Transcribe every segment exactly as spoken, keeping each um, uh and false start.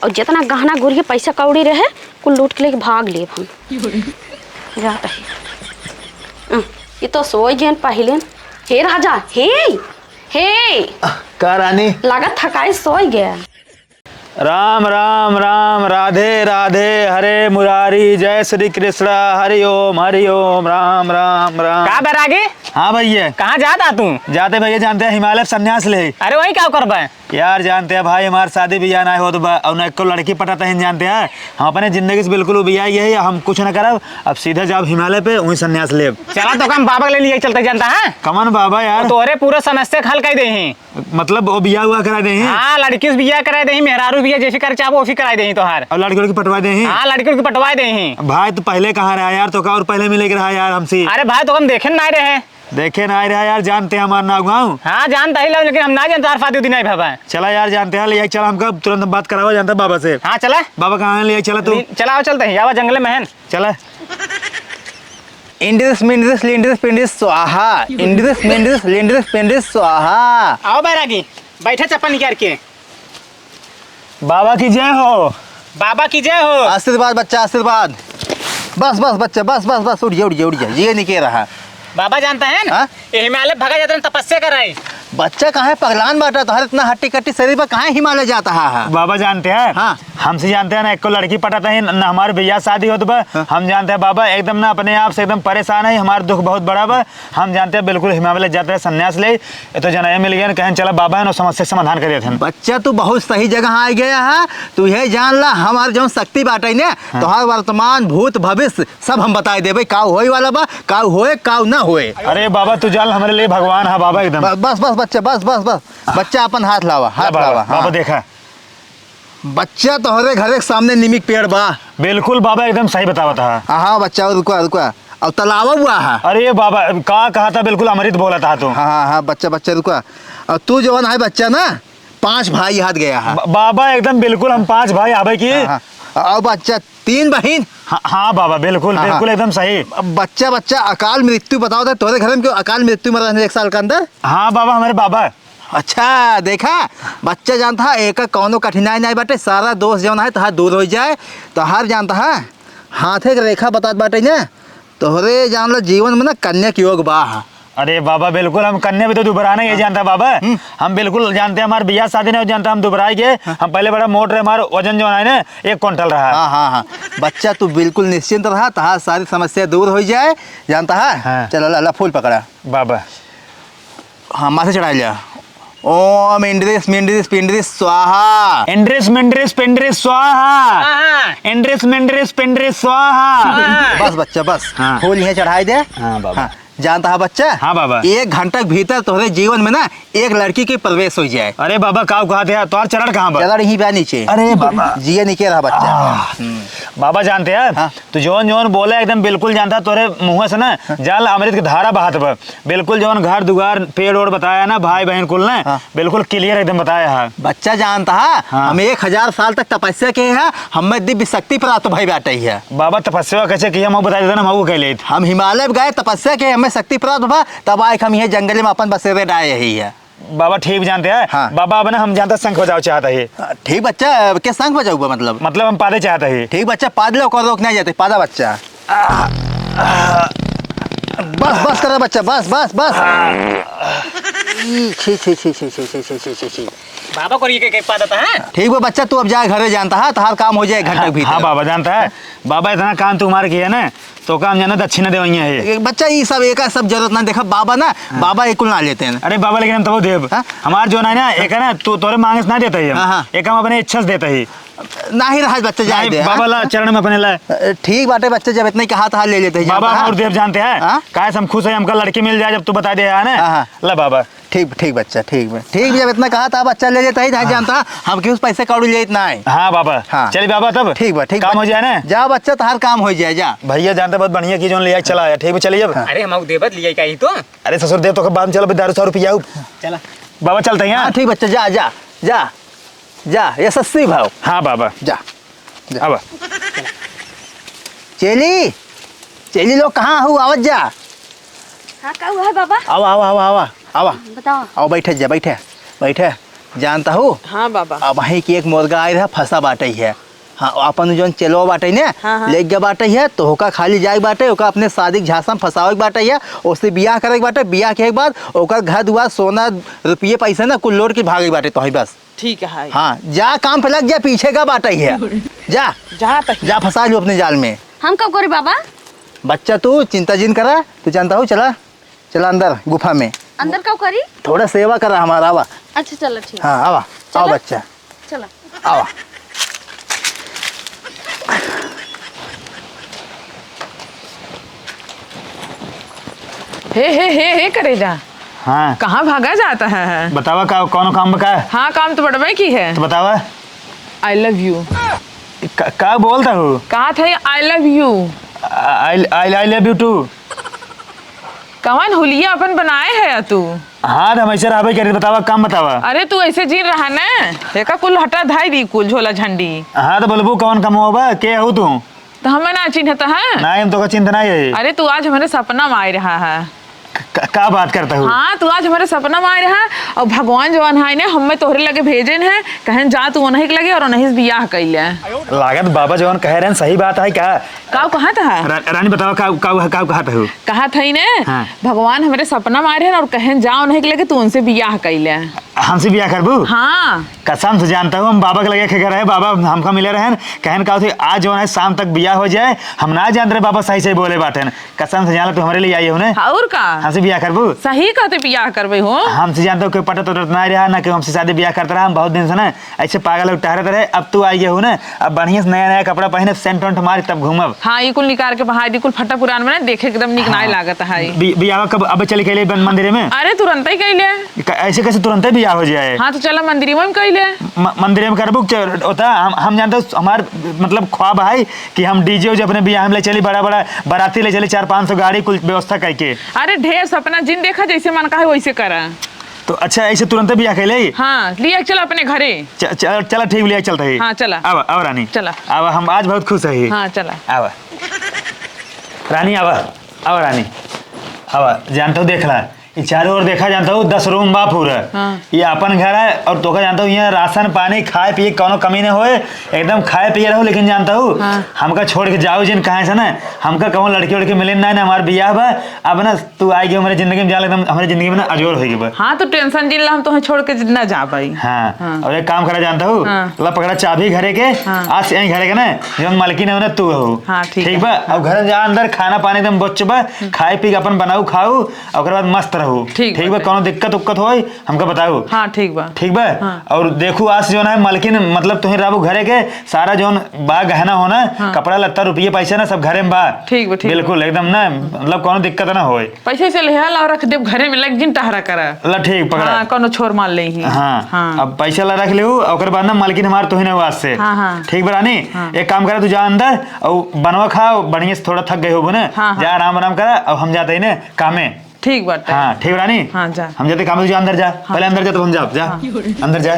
और जितना गहना गुरिया पैसा कौड़ी रहे, कुल लूट के लेके भाग लेब हम। जात ही। अ, ये तो सोई गए पहले। हे राजा, हे, हे। का रानी? लागत थकाई सोई गया। राम, राम, राम, राधे, राधे, हरे मुरारी, जय श्री कृष्णा, हरि ओम, हरि ओम, राम, राम, राम। का बैरागी? हाँ भैया। कहाँ जात आ तू? जाते भैया, जानते हैं, हिमालय संन्यास ले। अरे, वहीं का करबे? यार, जानते हैं भाई, हमार शादी बियाह ना होत बा, और ना एको लड़की पटत है, जानते हैं। हम अपने जिंदगी से बिल्कुल उबिया गए हैं, हम कुछ ना करब, अब सीधे जाब हिमालय पे, वहीं संन्यास लेब। चला, तो हम बाबा के ले लिए चलते, जानता है? कमन बाबा यार? तोहरे पूरा समस्या के हल कर दे ही। मतलब, वो बियाह हुआ करा दे ही? हाँ, लड़की से बियाह करा दे ही, मेहरारू बियाह जैसे करे चाहबो, वैसे करा दे ही तोहार। और लड़की, लड़की पटवा दे ही? हाँ, लड़की, लड़की पटवा दे ही। भाई, तू पहले कहाँ रहा यार? तो का और पहले मिले के रहा यार हमसे? अरे भाई, तो हम देखे ना रहे। देखे ना रहा यार, जानते हैं हमार नाव गाँव। हाँ, जानता ही लो, लेकिन हम ना जानते, हर फादी दिन आई बाबा। चला यार, जानते हैं, ले चला हमका, तुरंत हम बात करावा जानता बाबा से। हाँ, चला। बाबा कहाँ है, ले चला तू। चला, आओ, चलते हैं, आवा जंगल में है। चला। इंद्रिस मिंद्रिस लिंद्रिस पिंद्रिस स्वाहा, इंद्रिस मिंद्रिस लिंद्रिस पिंद्रिस स्वाहा। आओ बैरागी, बैठे चप्पल निकाल के। बाबा की जय हो। बाबा की जय हो। आशीर्वाद बच्चा, आशीर्वाद। बस, बस बच्चा, बस, बस, बस, उठ जा, उठ जा, उठ जा, ये नहीं कह रहा। बाबा जानता है ना, हाँ? ये हिमालय भगा जाता है तपस्या कर रहा है। बच्चा काहे पगलान बाटा, तोहर इतना हट्टी कट्टी शरीर पर काहे हिमालय जाता है? बाबा जानते हैं, हाँ। हमसे जानते हैं ना, एको लड़की पटत है, न हमार बियाह शादी होत बा। हाँ। हम जानते हैं बाबा, एकदम ना अपने आप से एकदम परेशान है, हमार दुख बहुत बड़ा बा। हम जानते हैं बिल्कुल हिमालय जाते हैं संन्यास ले, ये तो जनाए मिल गए, कहें चला बाबा है ना समस्या के समाधान कर देते हैं। बच्चा तू बहुत सही जगह आ गया है, तू ये जान ला हमार जौन शक्ति बाटे ने, हाँ। तोहार वर्तमान भूत भविष्य सब हम बताए देबे, काउ होए वाला बा, काउ होए, काउ ना होए। अरे बाबा, तू जान, हमरे लिए भगवान है बाबा एकदम। ब-, बस, बस, बच्चा, बस, बस, बस। बच्चा, अपन हाथ लावा, हाथ बाबा, लावा, हाँ। बाबा, देखा। बच्चा, तोहरे घरे के सामने नीम के पेड़ बा। बिल्कुल बाबा, एकदम सही बतावत हा। हाँ, हाँ, बच्चा, रुका, रुका। अब तलावा हुआ है। अरे बाबा, का कहा था, बिल्कुल अमृत बोला था तू। हाँ, हाँ, हाँ, बच्चा, बच्चा, रुका। अब तू जवन है बच्चा ना, पांच भाई हाथ गया है। ब-, बाबा, एकदम बिल्कुल हम पांच भाई आवे की। हाँ, हाँ। और बच्चा, तीन बहिन। हाँ, हाँ बाबा, बिल्कुल, हाँ, बिल्कुल, हाँ। एकदम सही। अब बच्चा, बच्चा, अकाल मृत्यु बताओ तो, तोरे घर में क्यों अकाल मृत्यु मरा है एक साल के अंदर? हाँ बाबा, हमारे बाबा। अच्छा, देखा, बच्चा जानता है, एक कौनो कठिनाई नहीं बाटे, सारा दोष जौन है, तोहार दूर हो जाए, तोहार जानता है, हाथे के रेखा बतात बाटे ना, तोहरे जान लो जीवन में ना कन्या के योग बा। अरे बाबा, बिल्कुल, हम कन्या भी तो दुबराना ये हाँ। जानता बाबा। हम्म। हम बिल्कुल जानते हैं, हमारे बियाह शादी नहीं जानता, हम दुबराए गए। हाँ। हम पहले बड़ा मोट रहे, हमारा वजन जो है ना, एक कुंटल रहा। हाँ, हाँ, हाँ। बच्चा, तू बिल्कुल निश्चिंत रहा, तहार सारी समस्या दूर हो जाए, जानता है? हाँ। चल, ला, ला, फूल पकड़ा। बाबा। हाँ, माथे चढ़ा लिया। ओम इंद्रिस मिंद्रिस पिंद्रिस स्वाहा। इंद्रिस मिंद्रिस पिंद्रिस स्वाहा। स्वाहा। इंद्रिस मिंद्रिस पिंद्रिस स्वाहा। स्वाहा। बस बच्चा, बस। हाँ। फूल यहाँ चढ़ाई दे। हाँ, बाबा। हाँ, जानता है बच्चा? हाँ, बाबा। एक घंटा के भीतर तोहरे जीवन में ना एक लड़की के प्रवेश हो जाए। अरे बाबा, का कहत है? तोहर चरण कहाँ बा? चरण ही बा नीचे। अरे बाबा। जिए नीचे रहा बच्चा। आह। हम्म। बाबा जानते हैं? हाँ। तू जौन जौन बोले एकदम बिल्कुल जानता, तोरे मुँह से ना हाँ। जल अमृत के धारा बहत बा। बिल्कुल जौन घर दुआर पेड़ ओड़ बताया ना, भाई बहन कुल ना, हाँ। बिल्कुल clear एकदम बताया है। बच्चा जानता है, हाँ। हम एक हजार साल तक तपस्या किए हैं, हमें दिव्य शक्ति प्राप्त भई बाटे है। बाबा तपस्या कैसे किया, हम बता देता ना, हम वो कह लेत। हम हिमालय में गए, तपस्या किए, हमें शक्ति प्राप्त भा, तब आए हम यह जंगल में अपन बसेरे डाए ही है। बाबा ठीक जानते हैं। हाँ। बाबा, अब ना हम जानते हैं शंख बजाओ चाहता है। ठीक बच्चा, के शंख बजाऊबा मतलब? मतलब हम पादे चाहता है। ठीक बच्चा, पाद ले, ओकर रोक नहीं जाते, पादा बच्चा। बस, बस करा बच्चा, बस, बस, बस। ई, छी, छी, छी। बाबा को ये के, के पादता है? ठीक बा बच्चा, तू अब जा घरे जानता है, तोहार काम हो जाए एक घंटा के भीतर। हाँ बाबा, जानता है। बाबा इतना काम तुम्हारे किया ना, तो काम जाना दक्षिणा देवइया है। ए, बच्चा, ई सब, एका सब जरूरत ना। देखा, बाबा ना, हाँ। बाबा एक कुल ना लेते हैं। अरे बाबा, लेकिन हम तबो देब। हाँ? हमार जो ना, ना, एक है ना, तू तोरे मांगे से ना देता ही हम। हाँ, हाँ। एक हम अपने इच्छा से देता ही। ना ही रहा बच्चा, जाए नहीं, दे, हाँ? बाबा ला, चरण में अपने ला। अ, ठीक बाटे बच्चा, जब इतना कहा था ले लेते हैं, बाबा, जानता हम है? और देव जानते हैं। हाँ? काहे से हम खुश है, हमका लड़की मिल जाए, जब तू बता दे, है ना? हाँ, हाँ। ला बाबा। ठीक, ठीक बच्चा, ठीक बा। ठीक, जब इतना कहा था बच्चा ले लेता ही, नहीं हाँ। जानता, हम क्यों पैसे कौड़ी लेत ना है। हाँ बाबा। हाँ। चलिए बाबा तब। ठीक बा, ठीक काम बा। हो जाए ना। जा बच्चा, तोहार काम हो जाए, जा। भैया जानता बहुत बढ़िया की जोन ले आई, चला आया। ठीक बा, चलिए अब। हाँ। अरे हम देवत लिया का ही तो। अरे ससुर देव तो के बाद में चलो, दारू सारू पियाऊ। चला। बाबा चलते हैं, हाँ? हाँ, ठीक बच्चा, जा, जा, जा, जा, यशस्वी भाव। हाँ बाबा। जा, जा। अब। चेली, चेली लोग कहाँ हो? आवत जा। हाँ, का हुआ है बाबा? आवा, आवा, आवा, आवा, आवा। बताओ। आओ, बैठे जा, बैठे, बैठे। जानत हऊ? हाँ बाबा। अबहीं के एक मुर्गा आइ रहा, फँसा बाटइ है। हाँ, आपन जौन चेलवा बाटइ ने, हाँ, हाँ। लेके बाटइ है, तो ओका खाली जाए बाटइ, ओका अपने सादी के झांसा में फँसावे के बाटइ है, ओसे बियाह करे के बाटइ, बियाह के बाद ओकर घर दुआर, सोना, रुपये, पैसा ना, कुल लोट के भागे के बाटइ, तोही बस। ठीक है। हाँ, जा काम पे लग जा, पीछे का बाटइ है। जा। जा तक। जा फँसा लो अपने जाल में। हम का करी बाबा? बच्चा तू चिंता जिन करा, तू जानत हऊ, चला। चला अंदर गुफा में। अंदर का करी? थोड़ा सेवा करा हमार, आवा। अच्छा, चला, ठीक। हाँ, आवा। चला। आवा बच्चा। चला। आवा। हे, हे, हे, हे, करेजा। हाँ। कहाँ भागा जाता है? बतावा का, कौनो काम बा का? हाँ, काम तो बड़वे की है। तो बतावा। I love you। का, का बोलत हऊ? कहा था ये, I love you। I, I, I love you too। कवन हुलिया अपन बनाए है तू? हाँ, तो हम ऐसे रहबे करी, बतावा, काम बतावा। अरे, तू ऐसे जिन रहा न, एका कुल हटा धाई दी, कुल झोला झंडी। हाँ, तो बोलबू, कवन कमवा बा, के हऊ तू? तो हमें ना चिन्हत है? ना, हम तोका चिन्हत ना है। अरे, तू आज हमरे सपना में आए रहा है। क-, क-, का बात करत हऊ? हाँ, तू आज हमरे सपना में आए रहा, और भगवान जवन है ने, हमें तोहरे लगे भेजेन है, कहेन जा तू उन्हीं के लगे और उन्हीं से बियाह कइले। लागत बाबा जवन कहे रहन सही बात है का? का कहत है? रा-, रानी बतावा, का, का, का कहत हऊ? कहत है ने, हाँ। भगवान हमरे सपना में आए रहन और कहेन जा उन्हीं के लगे, तू उनसे बियाह कइले। हमसे बियाह करबू? हाँ। कसम से जानत हऊ, हम बाबा के लगे के रहे, बाबा हमका मिले रहन, कहेन का होती, आज जवन है शाम तक बियाह हो जाए, हम ना जानत रहे बाबा सही सही बोले बाटेन। कसम से जान ला, तू हमरे लिए आई हऊ ने। और का? हमसे बियाह करबू? सही कहते बियाह करबे हो। हमसे जानत हऊ, कोई पटत उटत ना रहा, ना केहू हमसे शादी बियाह करत रहा, हम बहुत दिन से ना ऐसे पागल होके टहरत रहे, अब तू आई हऊ ने, अब बढ़िया से नया नया कपड़ा पहिने, सेंट वेंट मारी, तब घूमब। हाँ, ई कुल निकाल के बहाई दी, कुल फटा पुरान में ना देखे एकदम निक नाय लागत है। बि-, बियाह कब, अब चली कइले बन-, मंदिरे में? अरे, तुरंते ही कइले। क-, ऐसे कैसे तुरंते बियाह हो जाए? हाँ, तो चला मंदिरे में कइले। म-, मंदिरे में करबू, च-, होता, हम, हम जानत हऊ, हमार, मतलब, ख्वाब है कि हम DJ उजे अपने बियाह में ले चली, बड़ा बड़ा बाराती ले चली, चार पाँच सौ गाड़ी कुल व्यवस्था कइके। अरे, ढेर सपना जिन देखा, जैसे मन कहे वैसे करा। तो अच्छा, ऐसे तुरंते बियाह कइले? हाँ, लिया चल अपने घरे। च-, च-, चला ठीक, लिया चलत ही। हाँ, चला। आवा, आवा रानी। चला। आवा, हम आज बहुत खुश है। हाँ, चला। आवा। रानी, आवा। आवा रानी। आवा, जानत हऊ, देख ला। ई चारों ओर देखा, जानत हऊ, दस रूम बा पूरा। हाँ। ई आपन घर है और तोका जानत हऊ, यहाँ राशन पानी, खाए पिए कौनो कमी न होए, एकदम खाए पिए रहो, लेकिन जानत हऊ, हाँ। हमका छोड़ के जाओ जिन, कहाँ से ना, हमका कहूँ लड़की उड़की मिले ना, ना हमार बियाह बा, अब ना तू आइ गई हमरे जिंदगी में, जान एकदम हमरे जिंदगी में ना अजोर होइ गई बा। हाँ, तो tension जिन ला, हम तोहे छोड़ के ना जा पाई। हाँ, हाँ। और एक काम करा जानत हऊ, हाँ। ला पकड़ा चाबी घरे के, हाँ। आज से यहीं घरे के ना, जो मालकिन है ना तू हो। हाँ, ठीक ठीक है। बा? अब घर जा अंदर, खाना पानी एकदम बच बा, हम्म। खाए पी के अपन बनाऊ खाऊ, और ओकर बाद मस्त रहू। ठीक ठीक बा? बाटे। कौनो दिक्कत उक्कत होई, हमका बताऊ। हाँ, ठीक बा। ठीक बा? हाँ। और देखू आज से जौन है मालकिन, मतलब तुहीं रहबू घरे के, सारा जौन बा गहना होना, हाँ। कपड़ा लत्ता, रुपये पैसा ना सब घरे में बा। ठीक बा, ठीक बा। बिल्कुल एकदम ना, मतलब कौनो दिक्कत ना होए। पैसा वैसा लेहा ला रख देब घरे में, लग जिन टहरा करा। ला ठीक, पकड़ा। हाँ, कौनो छोर मार लेही। हाँ, हाँ। अब पैसा ला रख लेहू, ओकर बाद ना मालकिन हमार तुहीं ना आज से। हाँ, हाँ। ठीक बा रानी? हाँ। एक काम करा, तू जा अंदर, और बनवा खा, बढ़िया से थोड़ा थक गए होबू ना। हाँ, हाँ। जा आराम आराम करा, अब हम जाते ही ना कामे। ठीक बाटे। हाँ, ठीक रानी? हाँ, जा। हम जाते काम, तू जा अंदर जा। हाँ। पहले अंदर जा, तब हम जाब, जा। हाँ। अंदर जा।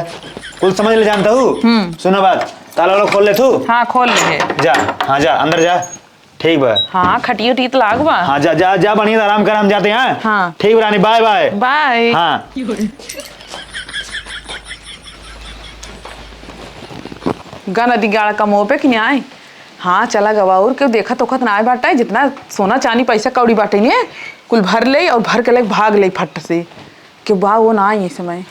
कुल समझ ले जानत हऊ? हम्म। सुनो बात, ताला वाला खोल ले तू। हाँ, खोल ले। जा, हाँ, जा, अंदर जा। ठीक बा। हाँ, खटिया उटिया तो लाग बा। हाँ, जा, जा, जा, बढ़िया से आराम कर, हम जाते हैं। हाँ। ठीक बा रानी, bye bye। Bye। हाँ। गा नदी गाड़ा कमो पे कि नहीं आए? हाँ, चला गवा, और केहू देखत ओखत ना आए बाटे, जितना सोना चानी पैसा कौड़ी बाटे ने, कुल भर ले और भर के लेके भाग ले फट से। केहू बा वो ना आई इस समय।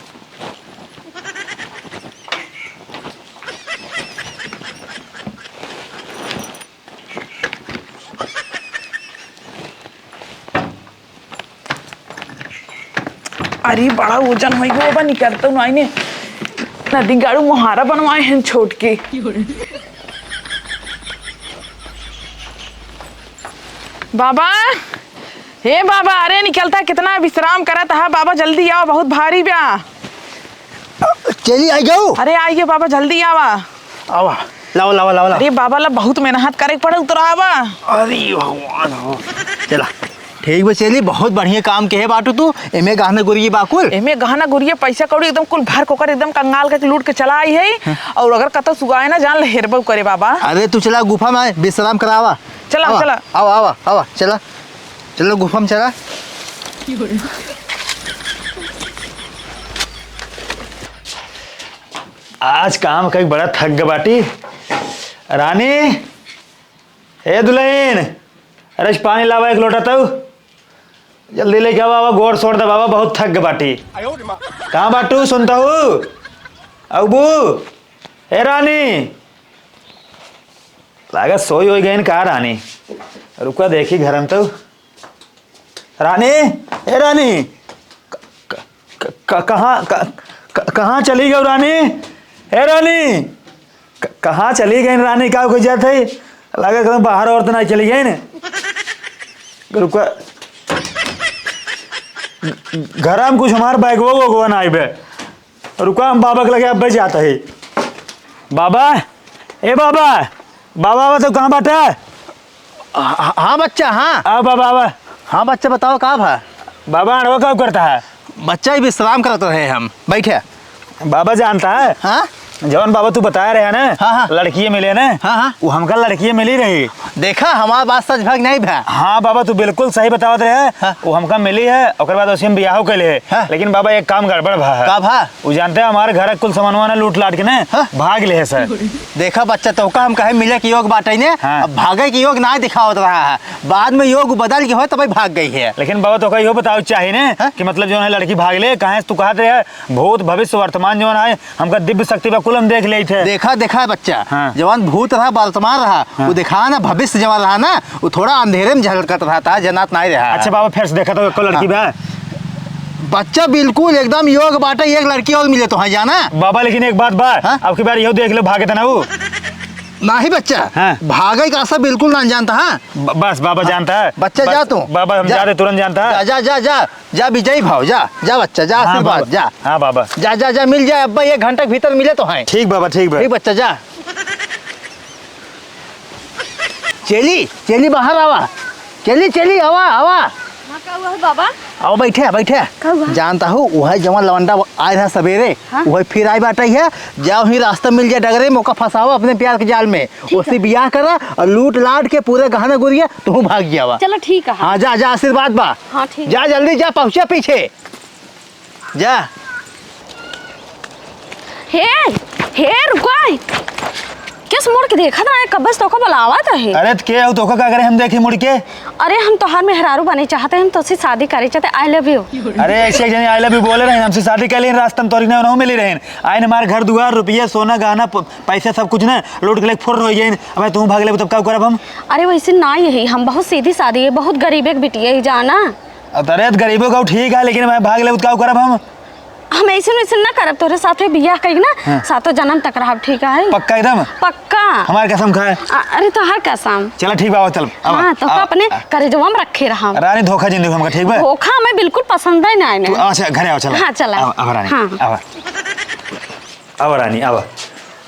अरे, बड़ा वजन होई गो बा, निकलतो नाई ने। नदी गाड़ू मोहारा बनवाए हैं छोट के। बाबा, हे बाबा, अरे निकलता, कितना विश्राम करत हा बाबा, जल्दी आओ, बहुत भारी बा। चली आई जाओ। अरे आई गे बाबा, जल्दी आवा। आवा, लावा, लावा, लावा, लावा। अरे बाबा ला बहुत मेहनत करे के पड़े उतरावा। अरे भगवान हो। चला। ठीक बा चेली, बहुत बढ़िया काम केहे बाटू तू। एमे गहना गुरिया बाकुल। एमे गहना गुरिया पैसा कौड़ी एकदम कुल भर कोकर एकदम कंगाल करके लूट के चला आई है। हाँ। और अगर कतौ सुगाए ना जान ले हेरबो करे बाबा। अरे तू चला गुफा में विश्राम करावा। चला, आवा, चला। आवा, आवा, आवा, चला। चलो गुफा में चला। आज काम कई बड़ा थक गए बाटी। रानी, ए दुल्हन, अरे पानी लावा एक लोटा तऊ। जल्दी लेके आवा, आवा, गोड़ छोड़ दे बाबा, बहुत थक गए बाटी। कहाँ बाटू, सुनता हूँ? अबू, ए रानी, लागत सोई होई गईन का रानी? रुका देखी घर में तो। रानी, ए रानी, क-, क-, क-, क-, कहाँ, क-, क-, कहाँ चली गई रानी? ए रानी, क-, कहाँ चली गई रानी? का कुछ जात है? लगा कहीं बाहर और तो नहीं चली गई ने। रुका, घर में कुछ हमार बैगवा वैगवा ना आइबे। रुका, हम बाबा के लगे अब्बे जात है। बाबा, ए बाबा, बाबा, बाबा, तू कहाँ बाटा? हाँ, हाँ, बच्चा, हाँ। आओ बाबा, बाबा। हाँ, बच्चा, बताओ, का भा? बाबा, अड़वा का करता है? बच्चा, ही विश्राम करत रहे हम। बैठे। बाबा जानता है? हाँ? जौन बाबा तू बताए रहे ना, हाँ, हाँ। लड़किए मिले ना, हाँ, हाँ। वो हमका लड़किए मिली रही। देखा, हमार बात सच भा कि नहीं भा? हाँ बाबा, तू बिल्कुल सही बतावत रहे। हाँ। वो हमका मिली है, ओकर बाद उसी में बियाहो कैले है। हाँ। लेकिन बाबा, एक काम गड़बड़ भा है। का भा? वो जानते हैं, हमारे घर के कुल सामानवा ना लूट लाट के ना हाँ। भाग ले है सर। देखा बच्चा, तोहका हम कहे मिले के योग बाटे ने, हाँ। अब भागे के योग ना दिखावत रहा है। बाद में योग बदल के हो तब भाग गई है। लेकिन बाबा, तोहका इहो बतावे चाहिए ने हाँ? कि मतलब जो है लड़की भाग ले, काहे से तू कहत रहे, भूत, भविष्य, वर्तमान जो है, हमका दिव्य शक्ति बा, कुल हम देख लेत है। देखा, देखा बच्चा, हाँ। जवान भूत रहा, वर्तमान रहा, हाँ। वो देखा ना, भविष्य जवान रहा ना, वो थोड़ा अंधेरे में झलकत रहा था, जनात नहीं रहा। अच्छा बाबा, फिर से देखा तो एको लड़की हाँ। बा? बच्चा बिल्कुल एकदम योग बाटे, एक लड़की और मिले तो है जाना। बाबा, लेकिन एक बात बा, हाँ? अब की बार यो देख लो, भागे त ना वो। नहीं बच्चा, हाँ। भागे का आशा बिल्कुल ना जानता, हाँ? ब-, बस बाबा हाँ। जानता है। बच्चा बस जा तू। बाबा, हम जा। जा रहे, तुरंत जानता है। जा, जा, जा, जा। जा विजयी भाव, जा, जा बच्चा, जा हाँ, आशीर्वाद, बाबा। जा। हाँ, बाबा। जा, जा, जा, मिल जाए अब्बा, एक घंटा के भीतर मिले तो हैं। ठीक बाबा, ठीक बा। ठीक बच्चा, जा। चेली, चेली बाहर आवा। चेली, चेली, आवा, आवा। हाँ, का हुआ है बाबा? आओ बैठे, बैठे। का हुआ? जानता हूँ, वह जवन लवंडा आए रहा सवेरे, हाँ? वह फिर आई बाटे है। जा वहीं रास्ता मिल जाए डगरे में, ओका फंसावा अपने प्यार के जाल में। ठीक उससे है। बियाह करा और लूट लाट के पूरे गहना गुरिया तू भाग जावा। चलो ठीक है। हाँ, जा, जा, आशीर्वाद बा। हाँ, ठीक। जा, जल्दी जा, पहुँचा पीछे। जा। हे, हे, रुको। किस मुड़ के देखत रहे? कब से तोका बुलावत है। अरे, त के हो? तोका का करे हम देखी मुड़ के? अरे, हम तोहार मेहरारू बने चाहते हैं, हम तोसे शादी करे चाहते। I love you। अरे, ऐसे एक जने I love you बोले रहे, हमसे शादी कर लेन, रास्ता में तोरी ना, ना मिली रहे। आइन हमार घर दुआर, रुपया, सोना, गहना, प-, पैसा सब कुछ ना लूट के लेके फुर्र हो गए। अब तू भाग लेबू तब का करब हम? अरे वैसे ना यही, हम बहुत सीधी सादी है, बहुत गरीबे के बिटिया ही जाना। अब अरे त गरीबो का ठीक है, लेकिन मैं भाग लेबू त का करब हम? हम ऐसे वैसे ना करब, तोरे साथे बियाह करी ना, हाँ। सातों जन्म तक रहब, ठीक है? पक्का एकदम? पक्का। हमार कसम खाए। अ-, अरे तोहार कसम। चला ठीक बा, चल। अब, हाँ, तो अब, अपने अब। करेजवा में रखे रहब। रानी धोखा जिन देबू हमका, ठीक बा? धोखा हमें बिल्कुल पसंद है ना, तू, ना। अच्छा, घरे आओ, चला। हाँ, चला। अब, अब रानी, हाँ। अब। अब रानी, अब।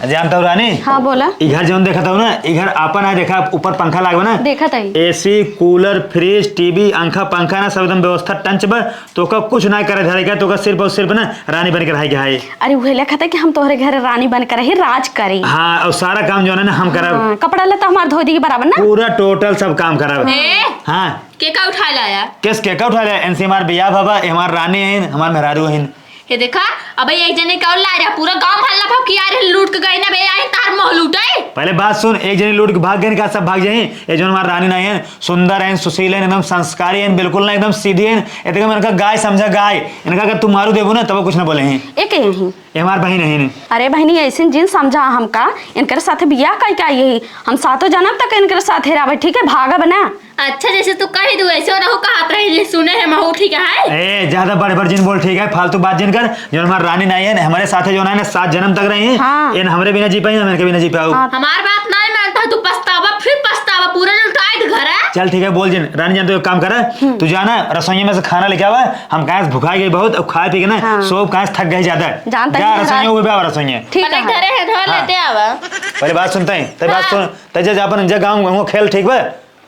जानता हूँ रानी? हाँ, बोला। ई घर जौन देखत हूँ ना, ई घर आपन है, देखा, ऊपर पंखा लागल बा ना? देखत हई। AC, cooler, fridge, TV, अंखा, पंखा ना, सब एकदम व्यवस्था टंच बा। तोका कुछ ना करे धरे का, तोका सिर्फ और सिर्फ ना रानी बन के रहे के है। अरे, उहे लिखत है कि हम तोहरे घर रानी बन के रही, राज करी। हाँ, और सारा काम जौन है ना, हम करब। हाँ, कपड़ा लत्ता हमार धो दी बराबर ना? पूरा total सब काम करब। ए, हाँ। के का उठा लाया? किस के का उठा लाया? इनसे हमार बियाह भवा, हमार रानी है, हमार मेहरारू है। हे देखा, अबे एक जने का ला रहा, पूरा गांव हल्ला भभकिया रहे, लूट के गए ना बे, आई तार मोह लूटे। पहले बात सुन, एक जने लूट के भाग गए, का सब भाग जाए? ये जो हमार रानी नहीं है, सुंदर है, सुशील है, एकदम संस्कारी है, बिल्कुल ना एकदम सीधी है। ये देखो, मैं इनका गाय समझा, गाय। इनका अगर तू मारू देबू ना, तब कुछ ना बोले हैं। एक यही। ये हमार बहन है ने। अरे बहनी, ऐसे जिन समझा हमका, इनकर साथे बियाह कई का यही, हम सातों जन्म तक इनकर साथे रहबे, ठीक है, भागब ना। अच्छा, जैसे तू कही दू, ऐसे रहो, कहत रही, सुने है महू, ठीक है? ए, ज्यादा बढ़ बढ़ जिन बोल, ठीक है? फालतू बात जिन कर। जो हमार रानी नहीं है, हमारे साथे जो है ना, सात जन्म तक रही है, हाँ। इन हमरे बिना जी पाई, हम इनके बिना जी पाऊ। हाँ। हमार बात नहीं मानता, तू पछतावा, फिर पछतावा, पूरा लुटाई दे घर है। चल, ठीक है, बोल जिन। रानी जान, तू एक काम कर, हम्म। तू जाना, रसोई में से खाना लेके आवा, हम काहे से भुखाई गई बहुत, और खाए पी के ना, हाँ। सोब काहे से थक गई ज्यादा। जानता जा, है, रसोई में, वो भी आवा, रसोई में। ठीक है। घरे है, धो हाँ। लेते आवा। पहले बात सुनते हैं, तब बात हाँ। सुन, तब जा, जा अपन, जा गाँव, गाँव खेल, ठीक बा?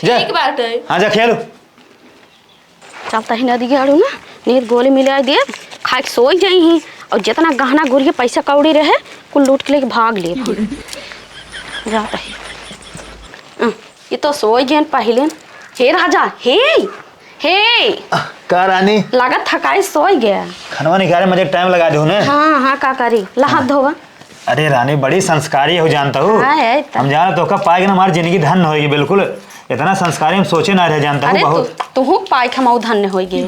जा। ठीक बाटे। हाँ, जा खेल। चलता ही नदी गाड़ू ना, नींद गोली मिला दे, खा के सोई जाई ही। और जितना गहना गुरिया पैसा कौड़ी रहे, कुल लूट के लेके भाग ले। जाता ही। अ, ये तो सोई गए पहले। हे राजा, हे, हे। आ, का रानी? लागत थकाई सोई गया। खनवा निकाले में टाइम लगा दे ने। हाँ, हाँ, का करी? ला हाथ हाँ। धोवा। अरे रानी, बड़ी संस्कारी हो जानता हूँ। हाँ, है तो। हम जाना तोहका पाए के ना हमार जिंदगी धन्य होएगी बिल्कुल। इतना संस्कारी हम सोचे ना रहे जानता हूँ अरे बहुत। तू, तू पाए के हम धन्य होएगी।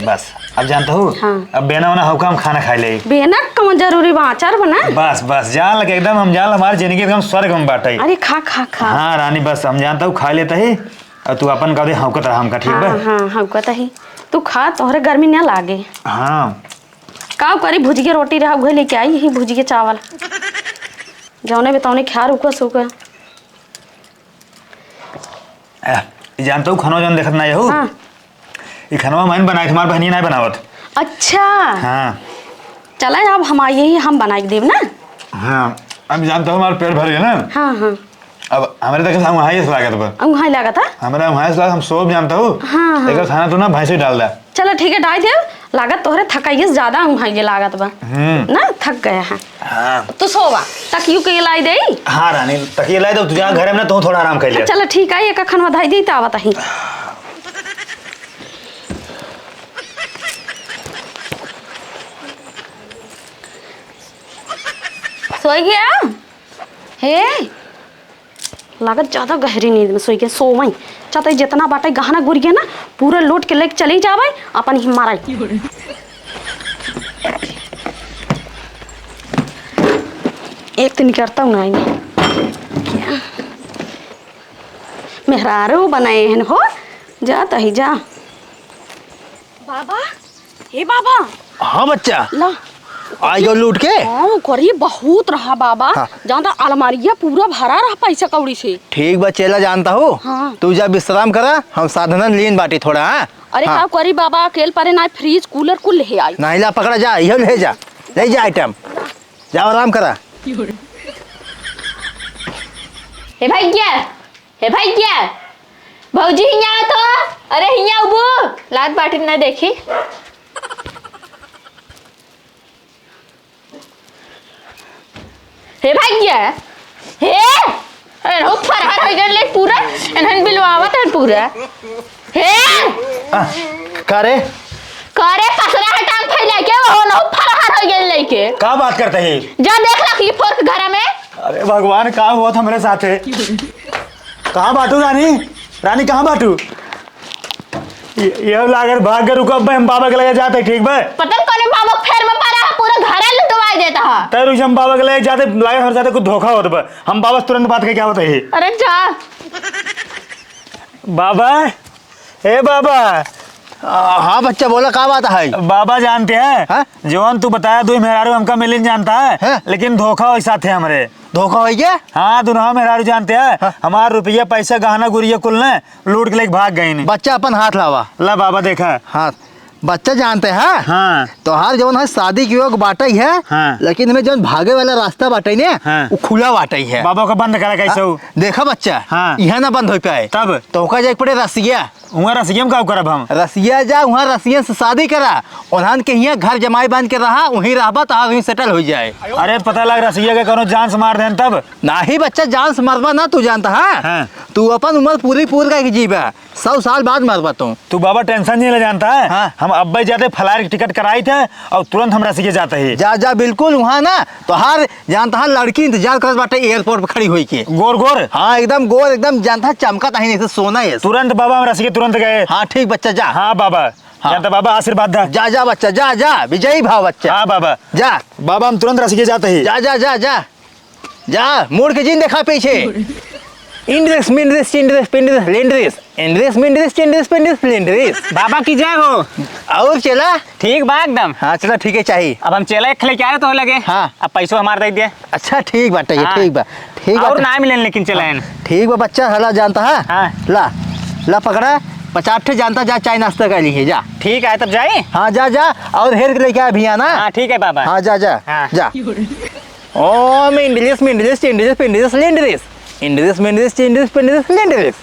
बस, अब जानता हूँ। हाँ। अब बेना वना होका हम खाना खाए ले। बेना कम जरूरी बा, अचार बना। बस, बस, जान लगे एकदम, हम जान हमार जिंदगी एकदम स्वर्ग में बाटे। अरे खा, खा, खा। हाँ रानी, बस हम जानता हूँ खा लेता ही। और तू अपन कह दे हौकत रहा हमका, ठीक बा? हाँ, हाँ, हौकत ही। तू खा, तोहरे गर्मी ना लागे। हाँ। का करी, भुजिया रोटी रहा, उहे लेके आई ही, भुजिया चावल। जौने बेतौने खा रुका सुका। ए, ई जानत हूँ, खनवा जौन देखत नाहीं हूँ? हाँ। ई खनवा मैंने बनाई थी, हमार बहनी नाहीं बनावत। अच्छा। हाँ। चला, अब हम आइए ही, हम बनाई देब ना। हाँ, अब जानत हूँ, हमार पेट भर गया ना। हाँ, हाँ। अब हमरे तक से उहाँ ही लागत बा। उहाँ ही लागत है? हमरा उहाँ ही लागत, हम सोब जानत हूँ। हाँ, हाँ। एकर खाना तू ना भैंसी डाल दे। चला ठीक है, डाल दे। लागत तोहरे थकाइए से ज्यादा उहाँ ये लागत बा। हम्म। ना, थक गया है। हाँ। तू सोवा, तकियो के लाई दे। हाँ रानी, तकियो लाई दे, तू जा घर में ना, तू थोड़ा आराम कर ले। चला ठीक है, एक खनवा धाई दी, तो आवत ही। सोई गया? हे, लागत ज्यादा गहरी नींद में सोई गया, सोवई। चाहते जितना बाटे गहना गुरिया ना, पूरा लोट के लेके चली जावे, अपन ही मारा। एक दिन करता हूँ ना, मेहरारू बनाए हैं हो, जा तही जा। बाबा, हे बाबा। हाँ बच्चा। ला। आई गो लूट के? हाँ, करी बहुत रहा बाबा। हाँ। जानता अलमारिया पूरा भरा रहा पैसा कौड़ी से। ठीक बा चेला, जानता हो। हाँ। तू जा विश्राम करा, हम साधनन लीन बाटी थोड़ा, हाँ? अरे हाँ। का करी बाबा, अकेल परे ना फ्रिज कूलर कुल ले आई। नहीं ला पकड़ा जा, इहो ले जा। ले जा आइटम। जा आराम करा। हे भैया, हे भैया, भौजी हियाँ आओ तो। अरे हियाँ उबू, लात बाटी ना देखी। हे भैया, हे, अरे हो फरहर हो गए ले पूरा, एनहन बिलवावत है पूरा। हे, आ, का रे? का रे पसरा है टांग फैला के, हो नो फरहर हो गए लेके। का बात करते हैं? जा देख रखी फोर्क घर में। अरे भगवान, का हुआ था मेरे साथ है? कहाँ बाटू रानी? रानी, कहाँ बाटू? ये, ये लागत भाग के रुको, अब हम बाबा के लगे जाते, ठीक बा? पता न कौन बाबा फेर में पड़ा है, पूरा घर लुटवाई देता है। तै रुक, हम बाबा के लगे जाते, लागत हमारे साथ कुछ धोखा होत बा। हम बाबा से तुरंत बात करके आवत है। अरे जा। बाबा, ए बाबा। आ, हाँ बच्चा, बोला, का बात है? बाबा जानते हैं, हाँ? जौन तू बताया, दुई मेहरारू हमका मिलिन जानता है, हाँ? लेकिन धोखा वही साथ है हमरे। धोखा हो गया? हाँ, दुनों मेहरारू जानते हैं, हाँ। हमार रुपया, पैसा, गहना, गुरिया कुल ने लूट के लेके भाग गई ने। बच्चा, अपन हाथ लावा। ला बाबा, देखा। हाँ, बच्चा जानते हैं? हाँ। तोहार जौन है शादी के योग बाटई है, हाँ। लेकिन हमें जौन भागे वाला रास्ता बाटई ने, हाँ। वो खुला बाटई है। बाबा को बंद करा कैसे हाँ, हो? देखा बच्चा, हाँ। यहाँ ना बंद हो पाए। तब? तो ओका जाए के पड़े रसिया। वहाँ रसिया में का करब हम? रसिया जा, वहाँ रसिया से शादी करा। उन्हान के हियाँ घर जमाई बन के रहा, वहीं रहबा, तहार वहीं सेटल हो जाए। अरे, पता लग रसिया के कौनो जान से मार देन तब? नाही बच्चा, जान से मरबा ना, तू जानता है? हाँ। तू अपन उम्र पूरी पूर करके जीबा, सौ साल बाद मरबा तू। तू बाबा टेंशन नहीं ले जानता है? हाँ। हम अब्बे जाते फ्लाइट की टिकट कराई थे और तुरंत हम रसिया जाते ही। जा, जा, बिल्कुल वहाँ ना, तोहार जानता है लड़की इंतजार करत बाटे एयरपोर्ट पे खड़ी होई के। गोर गोर? हाँ, एकदम गोर, एकदम जानता है चमकत है नहीं से सोना है। तुरंत बाबा हम रसिया तुरंत गए। हाँ, ठीक बच्चा, जा। हाँ बाबा। हाँ। जानता बाबा आशीर्वाद दा। जा, जा बच्चा, जा, जा, विजयी भाव बच्चा। हाँ बाबा। जा। बाबा हम तुरंत रसिया जाते ही। जा, जा, जा, जा। जा, मुड़ के जिन देखा पीछे। इंद्रिस, मिंद्रिस, चिंद्रिस, पिंद्रिस, लिंद्रिस। इंद्रिस, मिंद्रिस, चिंद्रिस, पिंद्रिस, लिंद्रिस। बाबा की जय हो। और चेला? ठीक बा एकदम। हाँ, चला, ठीक है, चाही। अब हम चेला एक लेके आ रहे तो लगे। हाँ। अब पैसो हमार दे दे। अच्छा, ठीक बाटे, ये हाँ। ठीक बा, ठीक और बाटे। ना मिलेन लेकिन चेला हाँ, एन। ठीक बा बच्चा, हला जानता है? हाँ। ला, ला पकड़ा, पचास ठे जानता जा, चाय नाश्ता कर लीजिए, जा। ठीक है, तब जाई? हाँ, जा, जा, और हेर के लेके आ भैया ना। हाँ, ठीक है बाबा। हाँ, जा, जा, हाँ। जा। ओम इंद्रिस, मिंद्रिस, चिंद्रिस, पिंद्रिस, लिंद्रिस। इंद्रिस, मिंद्रिस, चिंद्रिस, पिंद्रिस, लिंद्रिस।